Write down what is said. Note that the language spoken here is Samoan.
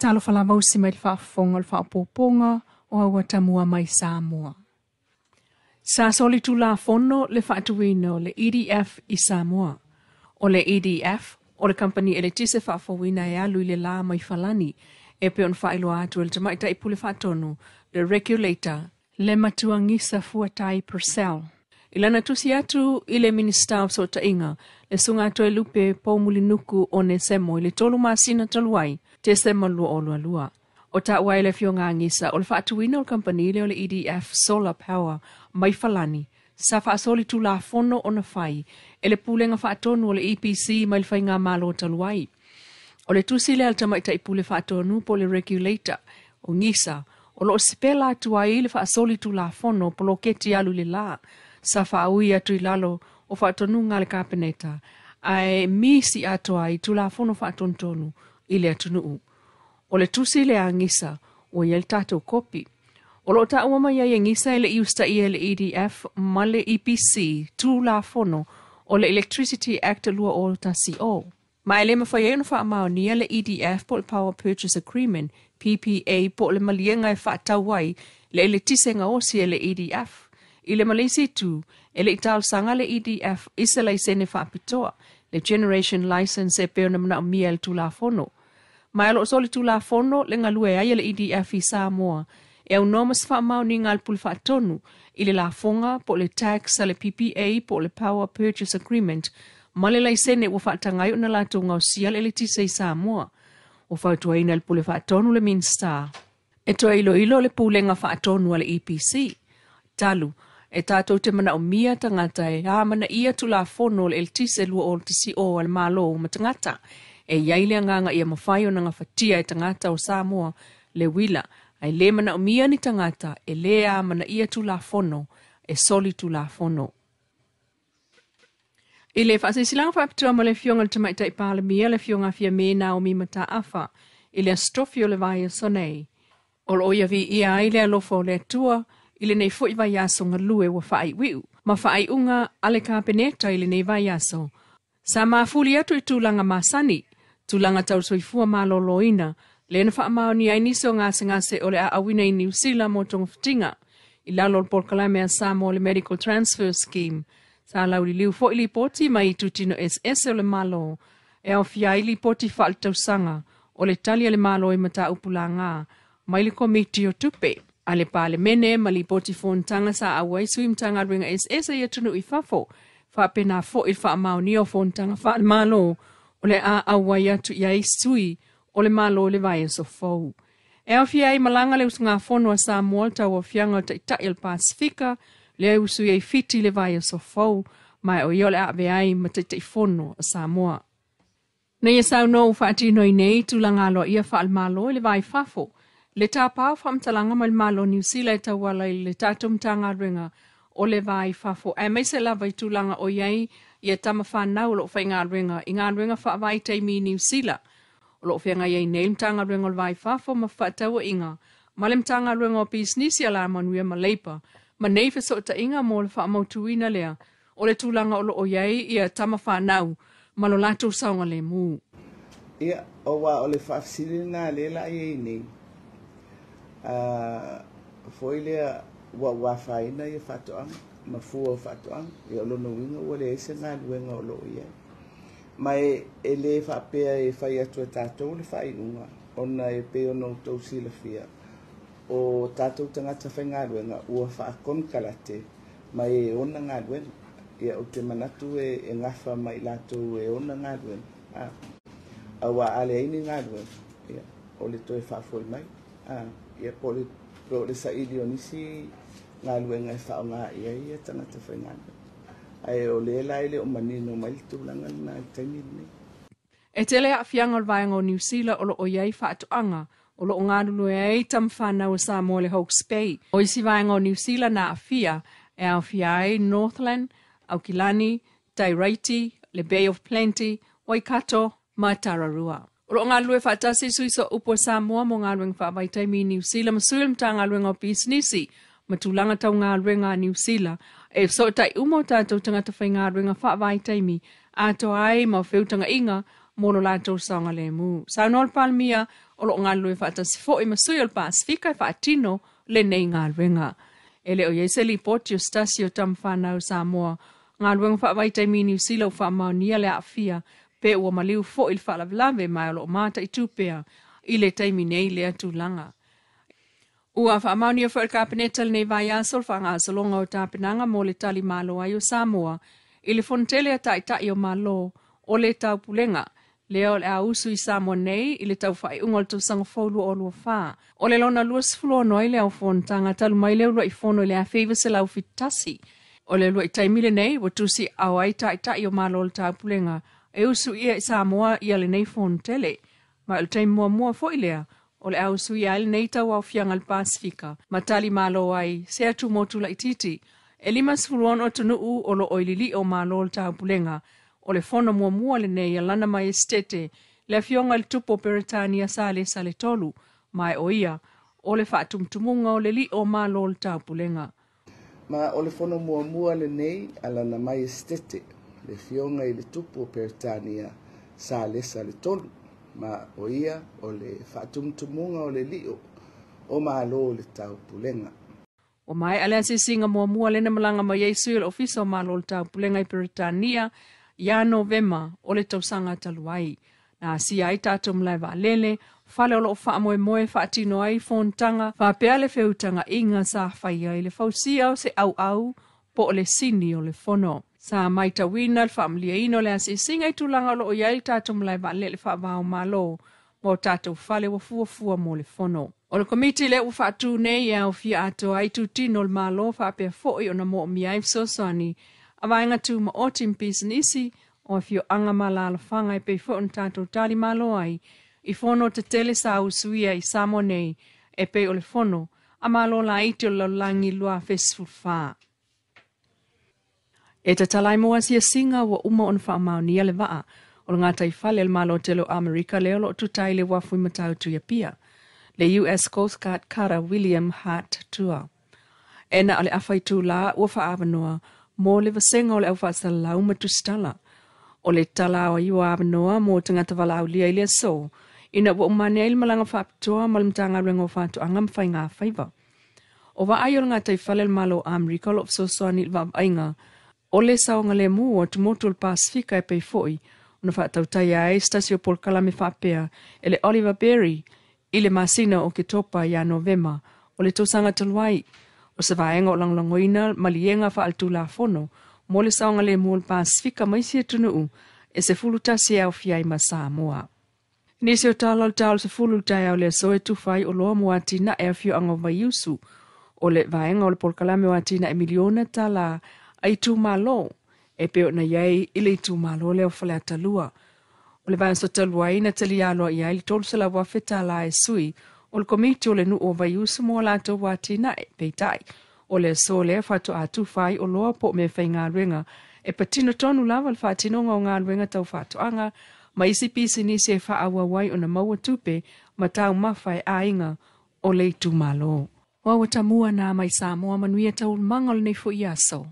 Talofa lava usi mai le faafofoga o le faaopoopoga o Auatamua mai Samoa. Sa solitulafono le faatuina o le EDF i Samoa. O le EDF, o le kamupani eletise faafouina e alu i le la mai Falani, e pei ona faailoa atu e le Tamaitai Pule Faatonu, le Regulator, le Matua Gisa Fuatai Purcell. I lana tusi atu i le Minisita o Fesootaiga, le Susuga Toelupe Poumulinuku Onesemo i le 3 masina talu ai, Tesema 2022. O taua ai le Afioga a Gisa o le faatuina o le kamupani lea o le EDF Solar Power mai Falani, sa faasolitulafono ona fai e le Pulega Faatonu o le EPC mai le Faigamalo talu ai. O le tusi lea a le Tamaitai Pule Faatonu po o le Regulator o Gisa, o lo o sipela atu ai le faasolitulafono o poloketi alu i le la, sa faaui atu i lalo o faatonuga a le Kapeneta, ae misi atoa ai Tulafono Faatonutonu i le atunuu. O le tusi lea a Gisa ua i ai le tatou kopi. O lo o taua mai ai e Gisa e le i usitaia e le EDF ma le EPC Tulafono o le Electricity Act 2010. Ma e le mafai ai ona faamaonia le EDF po o le Power Purchase Agreement, PPA, po o le maliega e faatau ai le eletise gaosi e le EDF. I le ma le isi itu, e le i talosaga le EDF i se laisene faapitoa, le Generation Licence e pei ona manaomia e le Tulafono. Ma o lo o solitulafono le galue ai a le EDF i Samoa e aunoa ma se faamaoniga a le Pule Faatonu i le lafoga po o le tax a le PPA po o le Power Purchase Agreement ma le laisene ua faataga ai ona latou gaosia le eletise i Samoa. Ua fautuaina e le Pule Faatonu le Minisita e toe iloilo le Pulega Faatonu a le EPC. Talu, e tatou te manaomia tagata e amanaia Tulafono o le Eletise 2010 a le Malo ma tagata e i ai le agaga ia mafai ona gafatia e tagata o Samoa le uila, ae le manaomia ni tagata e le amanaia Tulafono e solitulafono. I le faasilasilaga faapitoa ma le Afioga i le Tamaitai Palemia, le Afioga a Fiame Naomi Mataafa, i le Aso Tofi o le vaiaso nei, o lo o ia viia ai le alofa o le Atua i lenei foi vaiaso galue ua faaiuiu ma faaiuga a le Kapeneta i lenei vaiaso. Sa mafuli atu i tulaga masani, tulaga tau soifua maloloina, lea na faamaonia ai nisi o gasegase o le a auina i Niu Sila mo togafitiga i lalo o le polokalame a Samoa le Medical Transfer Scheme. Sa lauliliu foi lipoti mai itutino eseese o le Malo e aofia ai lipoti faaletausaga o le tali a le Malo i mataupu laga mai le Komiti o Tupe a le Palemene ma lipoti fonotaga sa auai sui Matagaluega eseese i atunuu i fafo, faapena foi le faamaonia o fonotaga faale-Malo o le a auai atu i ai sui o le Malo i le vaiaso fou. E aofia ai malaga le usugafono a Samoa le tauaofiaga o le Taitai o le Pasefika, lea e usu i ai Fiti i le vaiaso fou, ma o ia o le a avea ai ma Taitaifono a Samoa. Na ia saunoa ua faatino ai nei tulaga aloaia faale-Malo i le va i fafo, le tapa o faamatalaga mai le Malo o Niu Sila e tauala i le tatou Matagaluega o le Va i Fafo, aemaise lava i tulaga o i ai ia tama fanau o lo o faigaluega i galuega faavaitaimi i Niu Sila. O lo o feagai ai nei le Matagaluega o le Va i Fafo ma Fefaatauaiga ma le Matagaluega o Pisinisi Alamanuia ma Leipa ma nei fesootaiga mo le faamautuina lea o le tulaga o lo o i ai ia tama fanau ma lo latou saogalemu. Ia, aua o le faafesili lena lea la i ai nei, foi lea ua ua afaina ia faatoaga ma fua o faatoaga. Ia o lona uiga ua leai se galuega o lo o i ai. Ma e le faapea e fai atu e tatou le faaiuga, ona e pei ona outou silafia, o tatou tagata faigaluega ua faakonekarate ma e ona galuega. Ia ou te manatu e gafa mai latou e ona galuega. Aua a leai ni galuega, ia, o le toe faafoi mai. Ia, po o le saili o nisi galuega e faaaoga i ai ia tagata faigaluega. Ae o lea la e le o manino mai le tulaga lena i le taimi lenei. E tele aafiaga o le vaega o Niu Sila o lo o i ai faatoaga o lo o galulue ai tama fanau o Samoa i le Hawke's Bay. O isi vaega o Niu Sila na aafia e aofia ai Northland, Aukilani, Tairāwhiti, le Bay of Plenty, Waikato ma Tararua. O lo o galulue faatasi sui sooupu o Samoa mo galuega faavaitaimi i Niu Sila ma sui o le Matagaluega o Pisinisi ma tulaga tau galuega a Niu Sila e fesootai uma o tatou tagata faigaluega faavaitaimi atoa ai ma feutagaiga mo lo latou saogalemu. Saunoa le Palemia o loo galulue faatasi foi ma sui o le Pasefika e faatino lenei galuega. E le o i ai se lipoti o se tasi o tamafanau Samoa galuega faavaitaimi i Niu Sila ua faamaonia le aafia pe ua maliu foi i le faalavelave ma o loo mataitu pea i le taimi nei lea tulaga. Ua faamaonia foi e le Kapeneta lenei vaiaso le faagasologa o tapenaga mo le tali malo ai o Samoa i le fonotele a taitai o Malo o le Taupulega lea o le a usu i Samoa nei i le taufaaiuga o le tausaga fou 2024. O le lona 26 ai lea o fonotaga talu mai le uluai fono i le 1971. O le uluai taimi lenei ua tusi ao ai taitai o Malo o le Taupulega e usu ia i Samoa ia lenei fonotele. Ma o le taimi muamua foi lea o le a usuia ai lenei tauaofiaga i le Pasefika ma tali malo ai se atumotu laitiiti e 56 atunuu o loo i lilio o Malo o le Taupulega. O le fono muamua lenei a Lana Maiesetete le Afioga i le Tupu o Peretania Salesa le Tolu, ma e o ia o le faatumutumuga o le lio o Malo o le Taupulega. Ma o le fono muamua lenei a Lana Maiesetete le Afioga i le Tupu o Peretania Salesa le Tolu, ma o ia o le faatumutumuga o le lio o Malo o le Taupulega. Ua maea le asiasiga muamua lena malaga mai ai sui o le Ofisa o Malo o le Taupulega i Peretania ia Novema o le tausaga talu ai. Na asia ai tatou malae vaalele, fale o loo faamoemoe faatino ai fonotaga faapea le feutagaiga sa faia i le fausia o se auau po o le sini o le fono. Sa maitauina le faamaliaina o le asiasiga i tulaga o loo i ai le tatou malae vaalele faavao Malo ma o tatou fale ua fuafua mo le fono. O le komiti lea ua faatu nei e aofia atoa ai itutino o le Malo faapea foi ona moomia ai fesoasoani a vaega tumaoti ma pisinisi o afioaga ma alaalafaga e pei foi ona tatou tali malo ai i fono tetele sa usuia i Samoa nei e pei o le fono a Malo laiti o le lalolagi 2014. E tatala ai mo asiasiga ua uma ona faamaonia le vaa o le gataifale a le Malo tele o Amerika lea o loo tuta i le uafu i Matautu i Apia, le US Coast Guard Cutter William Hart Tour. E na o le afa itula ua faaavanoa mo le vasega o le aufaasalalau ma tusitala. O le tala o ua avanoa mo tagata valaaulia i le aso ina ua uma ane ai le malaga faapitoa ma le Matagaluega o Faatoaga ma Faiga Faiva. O vaai o le gataifale o le Malo o Amerika o loo fesoasoani i le vaavaaiga o le saogalemu o atumotu o le Pasefika e pei foi ona faatautaia ai se tasi o polokalame faapea e le Oliver Berry i le masina o Oketopa ia Novema o le tausaga talu ai. O se vaega o lagolagoina maliega faaletulafono mo le saogalemu o le Pasefika ma isi atunuu e 11 e aofia ai ma Samoa. Nisi o tala o le tau o le 10 i le taeao le aso e tufa ai oloa mo atinae afioaga o Vaiusu o le vaega o le polokalame o atinae miliona tala a itumalo e pei ona i ai i le itumalo lea o Faleata 2. O le vaiaso talu ai na talia aloaia ai le $300,000 tala e sui o le komiti o le nuu o Vaiusu mo latou atinae. Peitai, o le aso lea faatoa tufa ai oloa po o mea faigaluega e patino tonu lava le faatinoga o galuega tau faatoaga ma isi pisinisi e faaauau ai ona maua tupe ma taumafa e aiga o le itumalo. Ua tamua nā mai Samoa manuia taualumaga o lenei foi aso.